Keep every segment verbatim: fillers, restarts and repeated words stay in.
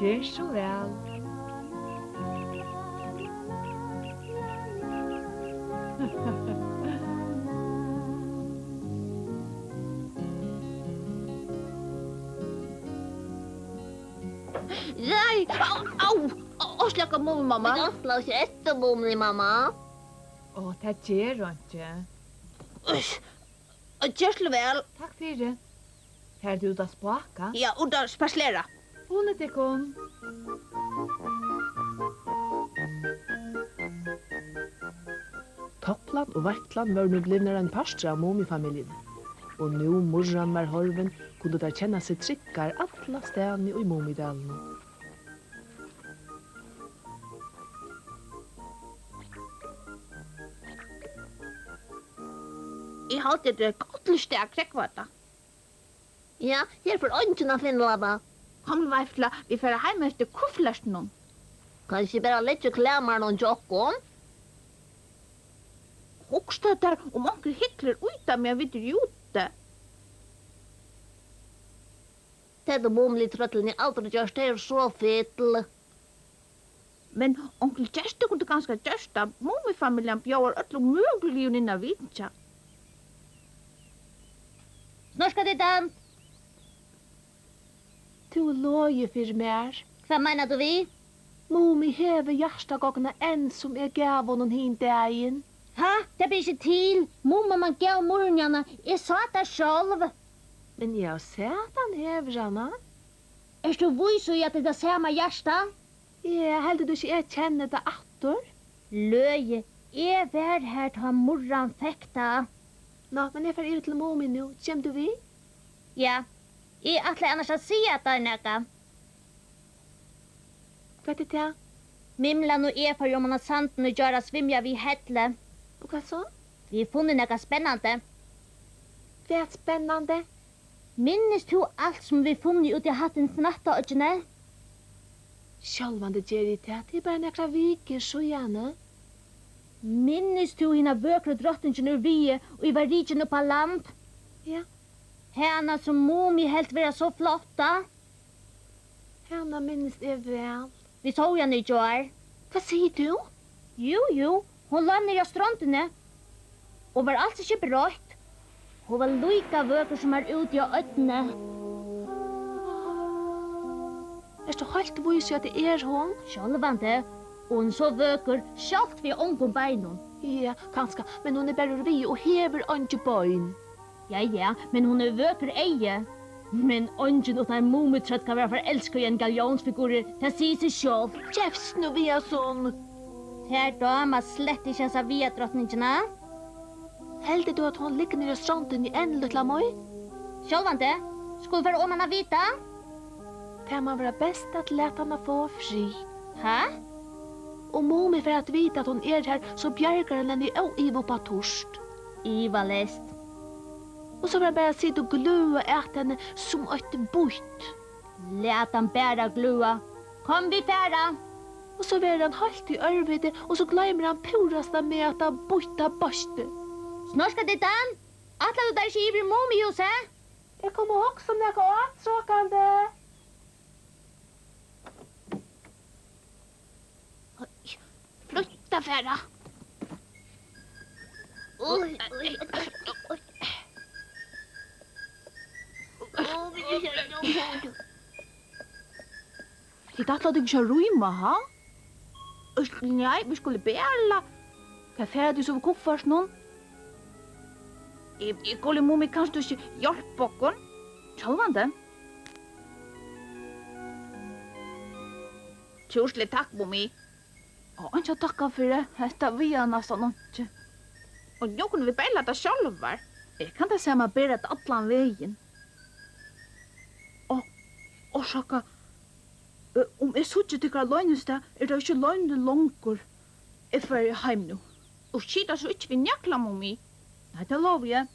Ger so væl. Nei, au, au. Orsaka, Mumimamma. Vit ætla ikki eftir Mumimamma. Ó, tað ger einki. Uss. Ger so væl. Takk fyri. Fara tit út at spáka? Ja, út at spaslera. Hugnið tykkum. Toplan og Veitlan vóru nú blivnar ein partur av Mumifamiljuni, og nú Murran var horvin, kundu tær kenna seg tryggar allastaðni í Mumidalinum. Eg haldi, at tað er gott til stað at krógva tað. Ja, her fer eingin at finna tað. Kom, Veitla, vit fara heim eftir kuffertinum. Kanst ikki bara liggja í klæðamarnum hjá okkum? Hugsa tær, um onkur hyglir í tað, meðan vit eru úti. Tað høvdu Mumitrøllini aldri gjørt, tey eru so fitl. Men onkur gestur kundi kanska gjørt tað. Mumifamiljan bjóðar øllum møguligum inn at vitja. Snorkadiddan! Tú hevur logið fyri mær. Hvat meinar tú við? Mumi hevur hjartagoguna enn, sum eg gav honum hin dagin. Ha? Tað ber ikki til. Mumimamman gav Murruni hana. Eg sá tað sjálv. Men eg havi sæð, at hann hevur hana. Ert tú vís í, at tað er tað sama hjarta? Ja, heldur tú ikki, eg kenni tað aftur? Løgið. Eg var har, tá Murran fekk tað. Ná, men eg fari yvir til Mumi nú. Kemur tú við? Ja. Eg ætlaði annars at siga tær nakað. Hvat er tað? Mimlan og eg fóru oman á sandin í gjár at svimja við hellið. Og hvat so? Vit funnu nakað spennandi. Hvat spennandi? Minnist tú alt, sum vit funnu úti á Hattifnattaoyggjuni? Sjálvandi geri eg tað. Tað er bara nakrar vikur síðani. Minnist tú hina vøkru drotningina úr viði, ið var rikin upp á land? Ja. Hana, sum Mumi helt vera so flotta? Hana minnist eg væl. Vit sóu hana í gjár. Hvat sigur tú? Jú, jú, hon lá niðri á strondini. Hon var als ikki broytt. Hon var líka vøkur sum har úti á oynni. Ert tú heilt vís í, at tað er hon? Sjálvandi. Og hon so vøkur, sjálvt við ongum beinum. Ja, kanska, men hon er bara úr viði og hevur eingi bein. Ja, ja, men hon hevur vøkur eygu. Men eingin uttan Mumitrøll kann vera forelskað í einum gallionsfiguri, tað sigur seg sjálvt. Gevst nú við hasum. Tær dámar slett ikki hasa viðardrotningina. Heldur tú, at hon liggur niðri á strondini enn, lítla Mý? Sjálvandi. Skulu vit fara oman at vita? Tað man vera best at lata hana fáa frið. Ha? Um Mumi fær at vita, at hon er har, so bjargar hann henni óivað upp á turt. Ivaleyst. Og so fer hann bara at sita og gløða at henni sum eitt býtt. Lat hann bara gløða. Kom, vit fara. Og so verður hann heilt í ørviti, og so gloymir hann púrasta meg, hatta býtta beistið. Snorkadiddan, ætlar tú tær ikki yvir í Mumihúsið? Eg kom at hugsa um nakað átrokandi. Oj, flýtt tær, fara. Oj, oj, oj, oj. Oj, oj, oj, oj. Tit ætla tykkum ikki at rýma, ha? Øst, nei, vit skulu bara. Hvar fara tit so við kuffertinum? Eg, eg guli Mumi, kanst tú ikki hjálpa okkum? Sjálvandi. Túsund takk, Mumi. Á, einki at takka fyri. Hetta vigar næstan einki. Og nú kunnu vit bera tað sjálvar. Eg kann tað sama bera tað allan vegin. Á, orsaka. Ø, um eg síggi tykkara loynistað, er tað ikki loyniligt longur. Eg fari heim nú. Og skita so ikki við Njakla, Mumi. Nei, tað lovi eg.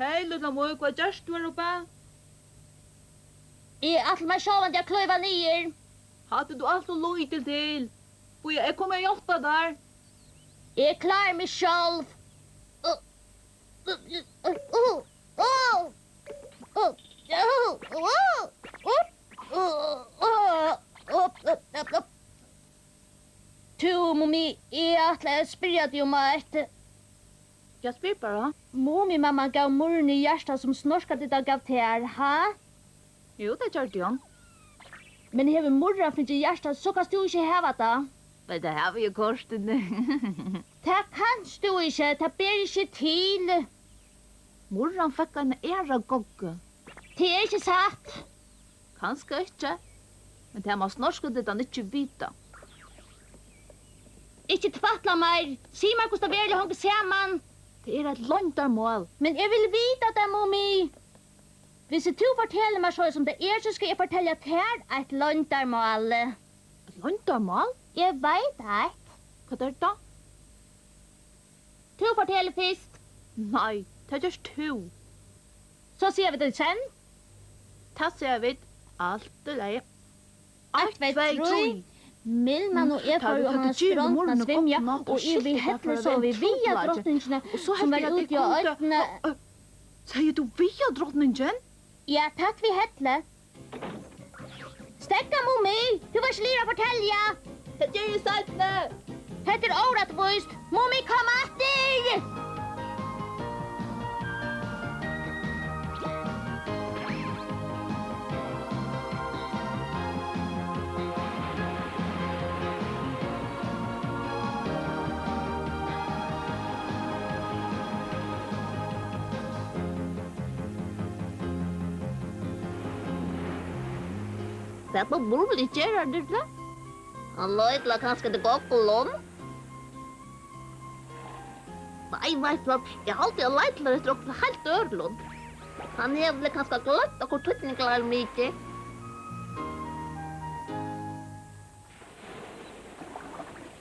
Hey, lítla Mý, hvat gert tú har uppi? Eg ætli mær sjálvandi at klíva niður. Hatta er tú alt ov lítil til. Bíða, eg komi at hjálpa tær. Eg klári meg sjálv. Tú, Mumi, eg ætlaði at spyrja teg um eitt. Ja, spyr bara. Mumimamman gav Murruni hjartað, sum Snorkadiddan gav tær, ha? Jú, tað gjørdi hon. Men hevur Murran fingið hjartað, so kanst tú ikki hava tað. Men tað havi eg kortini. Tað kanst tú ikki, tað ber ikki til. Murran fekk eina aðra goggu. Tað er ikki satt. Kanska ikki, men tað má Snorkadiddan ikki vita. Ikki tvætla meir. Sig mær, hvussu tað veruliga hongur saman. Tað er eitt loyndarmál. Men eg vil vita tað, Mumi. Hvis tú fortelur mær, soleiðis sum tað er, so skal eg fortelja tær eitt loyndarmál. Eitt loyndarmál? Eg veit eitt. Hvat er tað? Tú fortelur fyrst. Nei, tað gert tú. So siga vit tað í senn. Tað siga vit. Alt í lagi. Eitt, tvey, trý. Milman og eg fóru oman á strondina at svimja, og yvir við hellið sóu vit Viðardrotningina, sum var úti á oynni. Segði tú Viðardrotningin? Ja, tætt við hellið. Steðga, Mumi, tú vart ikki liðugur at fortelja. Tað geri eg seinni. Hetta er órættvíst. Mumi, kom aftur! Hvat má Murli gera, Didli? Hann leitlar kanska eftir goggum. Nei, veitst tú hvat, eg haldi, hann leitlar eftir okkurt heilt øðrum. Hann hevur kanska gloymt, okkurt týdningarmikið.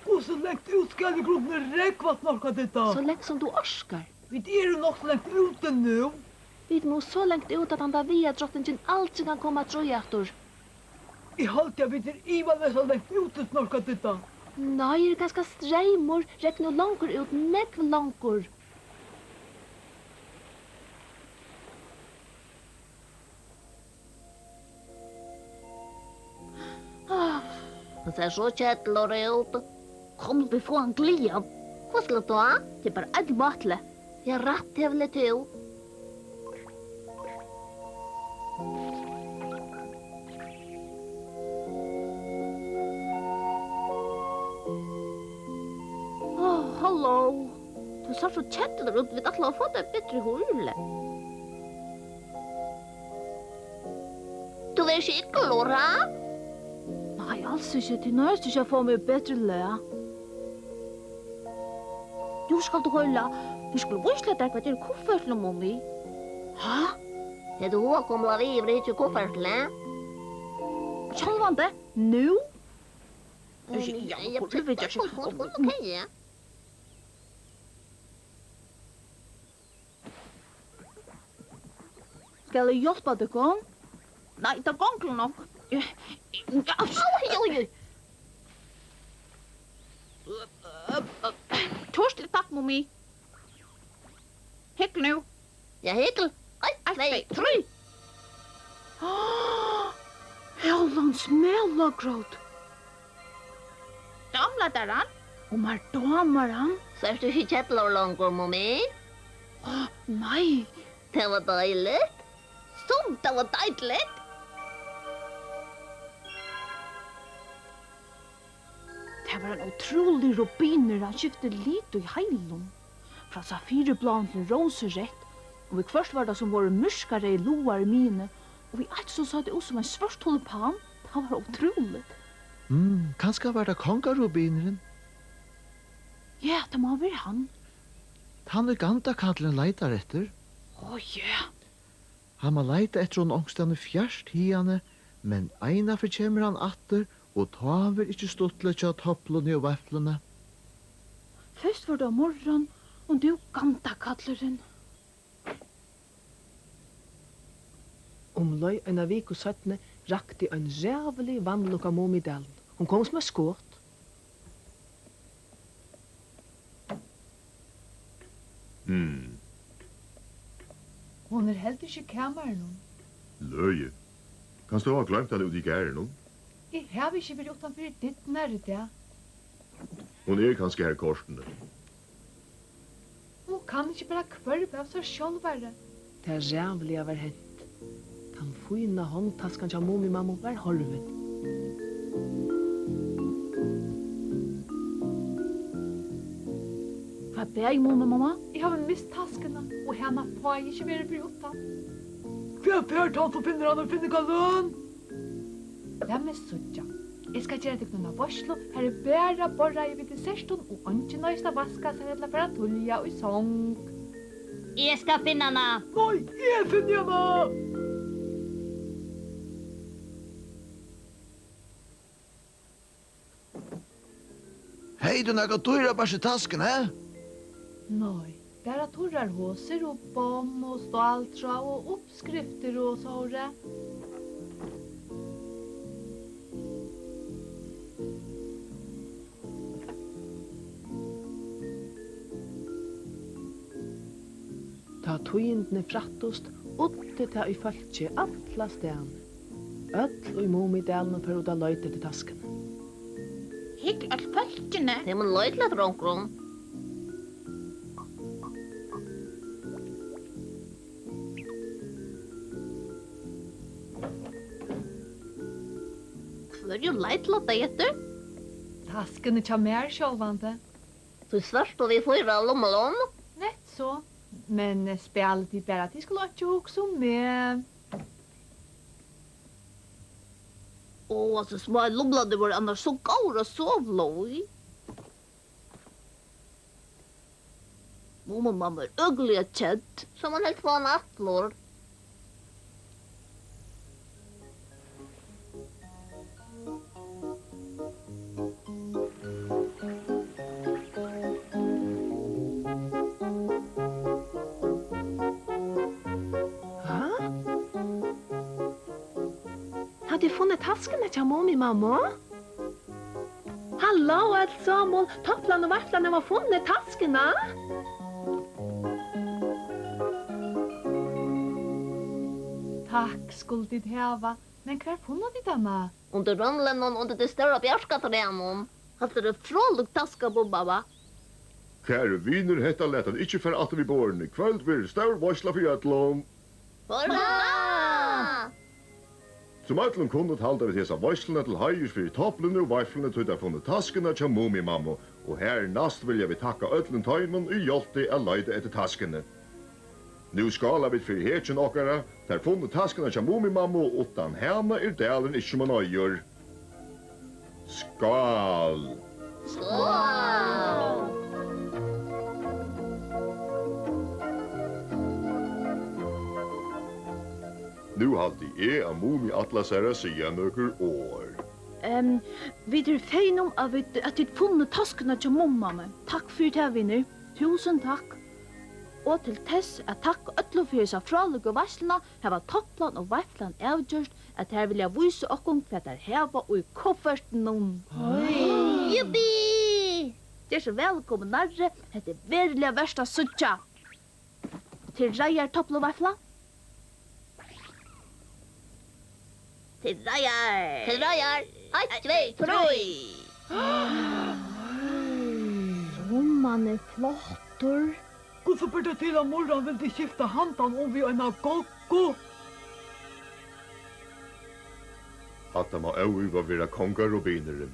Hvussu langt út skal eg krummna rógva, Snorkadidda? So langt sum tú orkar. Vit eru nokk so langt úti nú. Vit mugu so langt út, at handan Viðardrotningin aldrin kann koma aftur í aftur. Eg haldi, at vit eru ivaleyst so langt úti, Snorkadidda. Nei, her er kanska streymur, rekk nú longur út, nógv longur. Hann sær so kedlur út. Kom, vit fáa hann glaðan. Hvussu tá? Tað er bara ein mátli. Ja, rætt hevur tú. Áh, halló. Tú sært so kedlur út. Vit ætlaðu at fáa tær betri hýrli. Tú verður ikki illur, ha? Nei, als ikki. Tú noyðist ikki at fáa meg í betri lag. Nú skalt tú hoyra. Vit skulu vísa tær, hvat er í kuffertinum, Mumi. Ha? Hevur tú hug at koma við yvir hit í kuffertið? Sjálvandi? Nú? Eg sigi, ja, ja, hví vit ikki. Kom, kom, kom, kom, ja. Skal eg hjálpa tykkum? Nei, tað gongur nokk. Oj, oj, oj. Tú ert takk, Mumi. Hygg nú. Ja, hygg. Eitt, tvey, trý. Hellans melagrót. Dámlar tær hann? Og mær dámar hann. So ert tú ikki kedlur longur, Mumi? Áh, nei. Tað var deiligt. Sum tað var deiligt. Tað var ein ótrúligur rubinur, hann skifti lit í heilum. Frá safiribláum til rósureytt, og viðhvørt var tað sum vóru myrkareyðir logar í miðjuni, og við eitt so sá tað út sum ein svørt tulipan. Tað var ótrúligt. Mm, kanska var tað kongarubinurin? Ja, tað má vera hann. Tann, ið gandakallurin leitar eftir. Ó, ja. Hann má leita eftir honum onkustaðni fjart hiðani, men einaferð kemur hann aftur, og tá verður ikki stuttligt hjá Topluni og Veifluni. Fyrst var tað Murran, og nú gandakallurin. Umleið eina viku seinni rakti ein ræðulig vanlukka Mumidalin. Hon kom sum eitt skot. Hmm. Hon er heldur ikki í kamarinum. Løgið. Kanst tú hava gloymt hana úti í garðinum? Eg havi ikki verið uttan fyri dyrnar í dag. Hon er kanska har kortini. Hon kann ikki bara hvørva av sær sjálvari. Tað ræðuliga var hent. Tann fína hondtaskan hjá Mumimammu var horvin. Farvæl, Mumimamma. Eg havi mist taskuna, og hana fái eg ikki verið fyri uttan. Hvat fær tann, sum finnur hana, finnur galøn? Lat meg síggja. Eg skal gera tykkum eina veitslu, har er bara borðreiði við dessertum og eingin noyðist at vaska sær ella fara tíðliga í song. Eg skal finna hana. Nei, eg finni hana! Hevði tú nakað dýrabart í taskuni, ha? Nei, bara turrar hosur og bomm og stáltráð og uppskriftir og sovorðið. Tá tíðindini frættust, uddi tað í fólki allastaðni. Øll í Mumidalinum fóru út at leita eftir taskuni. Hygg, øll fólkini. Tey munnu leita eftir onkrum. Hvørjum leita tey eftir? Taskuni hjá mær sjálvandi. Tí svørtu við fýra lummalum. Nett so. Men, eh, spælið tit bara, tit skulu einki hugsa um meg. Ó, hasir smáu lumlarnir vóru annars so góðir at sova í. Mumimamma er øgiliga kedd. Sum hon helt fáa hann aftur. Ha? Hava tit funnið taskuna hjá Mumimammu? Halló, øll somul. Toplan og Veiflan hava funnið taskuna. Takk skulu tit hava. Men hvar funnu tit hana? Undir runninum, undir tí stóra bjørkatrænum. Hatta er ein frálík taska, Mumimamma. Kæru vinir, hetta læt hann ikki fara aftur við borðini. Í kvøld verður stór veitsla fyri øllum. Hurra! Sum øllum kunnugt halda vit hesa veitsluna til heiðurs fyri Topluni og Veifluni, tí teir funnu taskuna hjá Mumimammu, og har næst vilja vit takka øllum teimum, ið hjálptu at leita eftir taskuni. Nú skála vit fyri hetjum okkara, teir funnu taskuna hjá Mumimammu, og uttan hana er dalurin ikki sum hann eigur. Skál! Skál! Nú haldi eg, at Mumi ætlar sær at siga nøkur orð. Ehm, vit eru fegin um, at vit, at tit funnu taskuna hjá Mumimammu. Takk fyri tað, vinir. Túsund takk. Og til tess at takka øllum fyri hesa frálíku veitsluna, hava Toplan og Veiflan avgjørt, at tær vilja vísa okkum, hvat tær hava í kuffertinum. Oj. Jippi! Ger so væl at koma nærri, hetta er veruliga vert at síggja. Til reiðar, Toplan og Veiflan? Til reiðar! Til reiðar! Eitt, tvey, trý! Sum hann er flottur. Hvussu ber tað til, at Murran vildi skifta handan um við eina goggu? Hatta má óivað vera kongarubinurin.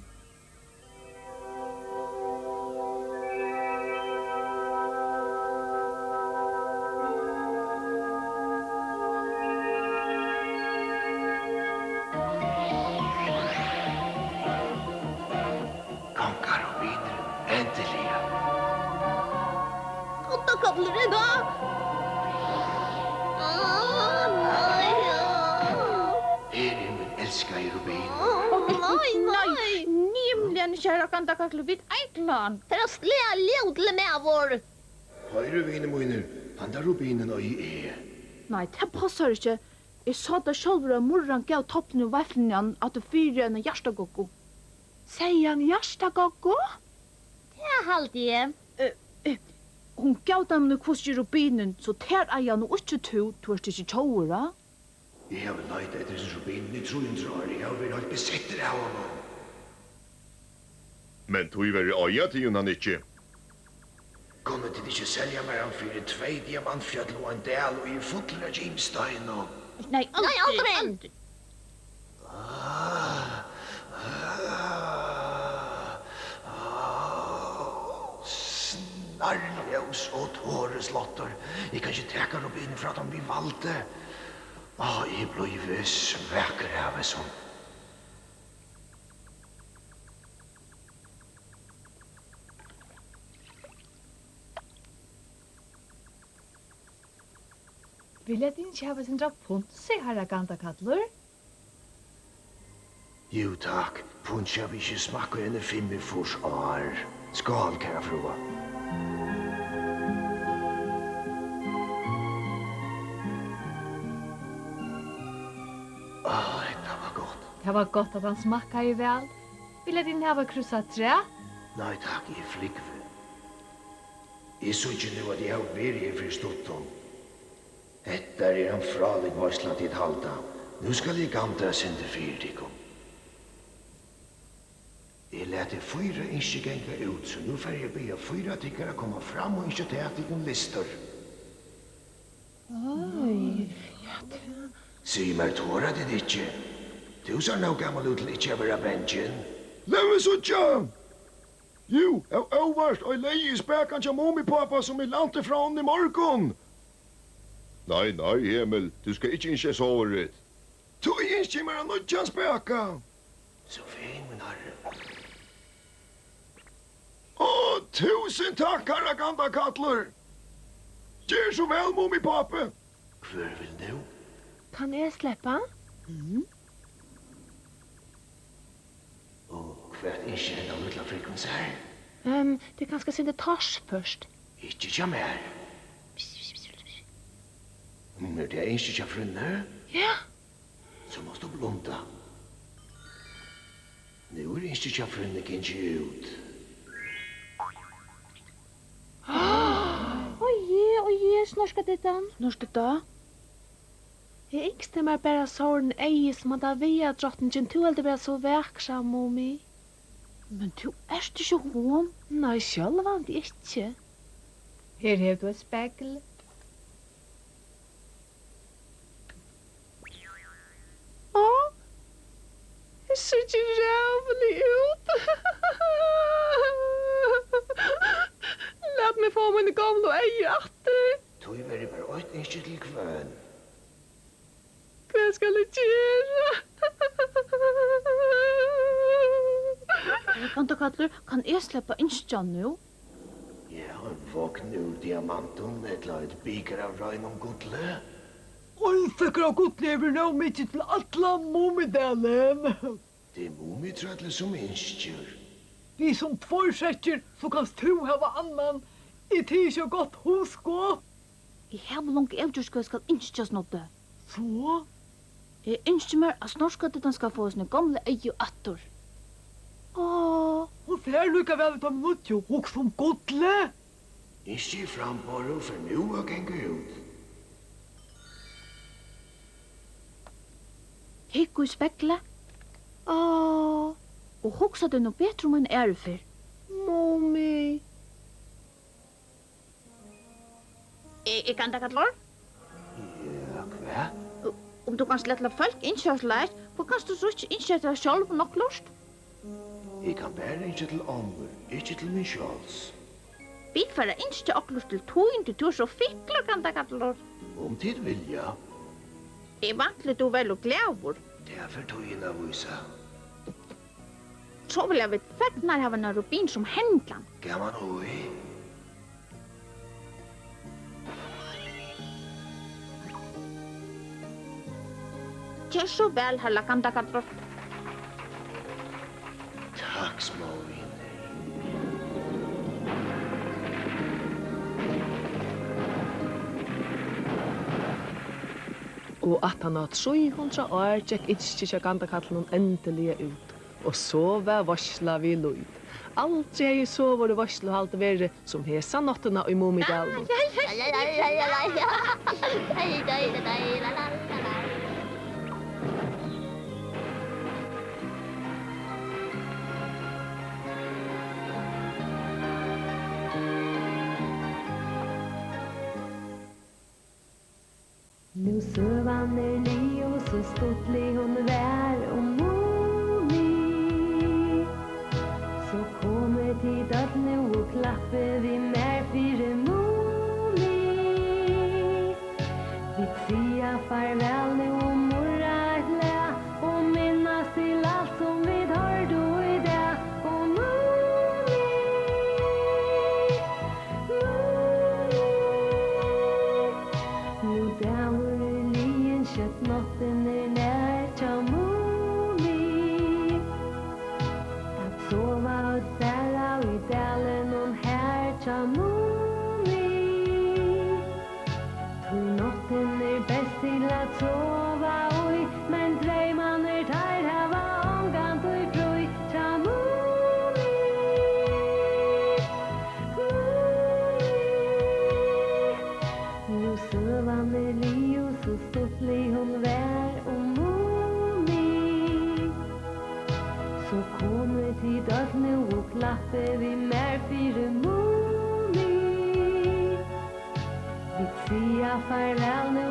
Kongarubinurin, endiliga. Kongarubinurin, ha? Á, nei, á. Her er mín elskaði rubin. Á, nei, nei. Nei, nemliga, kæra Gandakaklu, vit eitra hann. Tað er ein slæ ljótligur maður. Hoyr, vinir mínir, handa rubinin eigi eg. Nei, tað passar ikki. Eg sá tað sjálvur, at Murran gav Toplinum og Veifluni hann aftur fyri eina hjartagoggu. Segði hann hjartagoggu? Tað haldi eg. Eh, eh, Hon gav teimum í hvussu rubinin, so tær eiga nú ikki tú, tú ert ikki tjóvur, a? Eg havi leitað eftir hesum rubinum í trý hundrað ár, eg havi verið heilt besettur av honum. Men tíverri eiga tygum hann ikki. Kunnu tit ikki selja mær hann fyri tvey diamantfjøll og ein dal, ið er fullur av gimsteinum? Nei, aldri, aldri. Snarljós og torislátur. Eg kann ikki taka rubinin frá teimum við valdi. Á, eg blívi svakur av hesum. Vilja tit ikki hava eitt sindur av punsi, harra Gandakallur? Jú, takk. Punsi havi eg ikki smakkað í eini fimmogfýrs ár. Skál, kæra frúa. Á, hetta var gott. Tað var gott, at hann smakkaði væl. Vilja tit hava krúss afturat? Nei, takk, eg flúgvi. Eg síggi nú, at eg havi verið her fyri stuttum. Hetta er ein frálík veitsla, tit halda. Nú skal eg gandra eitt sindur fyri tykkum. Eg lati fýra ynskir ganga út, so nú fari eg at biðja fýra tykkara koma fram og ynskja tað, tykkum lystir. Oj. Sig mær, tora tit ikki? Tú sært nóg gamal út til ikki at vera bangin. Lat meg síggja! Jú, av óvart, ei leyg í spakan hjá Mumipápa, sum eg lænti frá honum í morgun. Nei, nei, Emil, tú skalt ikki ynskja sovorðið. Tí ynski eg mær ein nýggjan spaka. So fegin, mín harri. Ó, túsund takk, harra Gandakallur. Ger so væl, Mumipápi. Hvør vil nú? Kann eg sleppa? Mhm. Og hvat ynskir hendan lítla frúin sær? Ehm, tað er kanska eitt sindur torført. Ikki hjá mær. Pss, pss, pss, pss. Hon er tað ynskið hjá frúnni? Ja. So mást tú blunda. Nú er ynskið hjá frúnni gingið út. Oj, oj, Snorkadiddan. Snorkadidda? Eg ynskti mær bara sovorðin eygu sum handa viðardrotningin, tú heldur vera so vakra, Mumi. Men tú ert ikki hon. Nei, sjálvandi ikki. Her hevur tú eitt spegl. Á, eg síggi ræðulig út. Lat meg fáa míni gomlu eygu aftur. Tíverri bara eitt ynski til hvønn. Hvat skal eg gera? Herra Gandakallur, kann eg sleppa ynskjan nú? Ja, ein vogn úr diamantum ella eitt bikar av reinum gulli. Ein sekkur av gulli er nóg mikið til allan Mumidalin. Tað er Mumitrøllið, sum ynskir. Við sum tveir sekkir, so kanst tú hava annan. Er tað ikki eitt gott hugskot? Eg havi longu avgjørt, hvat eg skal ynskja, Snoddi. So? Eg ynski mær, at Snorkadiddan skal fáa síni gomlu eygu aftur. Áh. Hon fær líka væl út av nýggju, hugsa um gullið. Ynskið framboðið fer nú at ganga út. Hygg í speglið. Áh. Og hugsa teg nú betur um eina aðru ferð. Mumi. Eg, eg kann taka til orð. Ja, hvat? Um tú kanst lata fólk ynskja soleiðis, hví kanst tú so ikki ynskja tær sjálv okkurt? Eg kann bara ynskja til onnur, ikki til mín sjálvs. Vit fara at ynskja okkurt til tín, tí tú ert so fiklur, Gandakallur. Um tit vilja. Eg vænti, tú verður glaður. Tað fer tíðin at vísa. So vilja vit fegin hava eina rubin sum hendan. Gaman í. Ger so væl, harra Gandakallur. Takk, smáu vinir. Og aftan á trý hundrað ár gekk ynskið hjá Gandakallinum endiliga út. Og so var veitsla við lít. Aldri hevði sovorðið veitsluhald verið sum hesa náttina í Mumidalinum. Nú søgan er liðug, so stuttlig hon var um Mumi. So komið tit øll nú og klappið við mær fyri Mumi. Vit siga farvæl nú og murra eitt lag og minnast til alt sum vit hoyrdu í dag. Og Mumi, Mumi, nú dagur er liðin, skjótt náttin er nær hjá Mumi. At sova øll bara í dalinum har hjá Mumi. Tí náttin er best til at sova í, men dreymarnir, teir hava ongantíð frí hjá Mumi. Mumi. Nú søgan er liðug, so stuttlig hon var um Mumi. So komið tit øll nú og klappið við mær fyri Mumi. Vit siga farvæl nú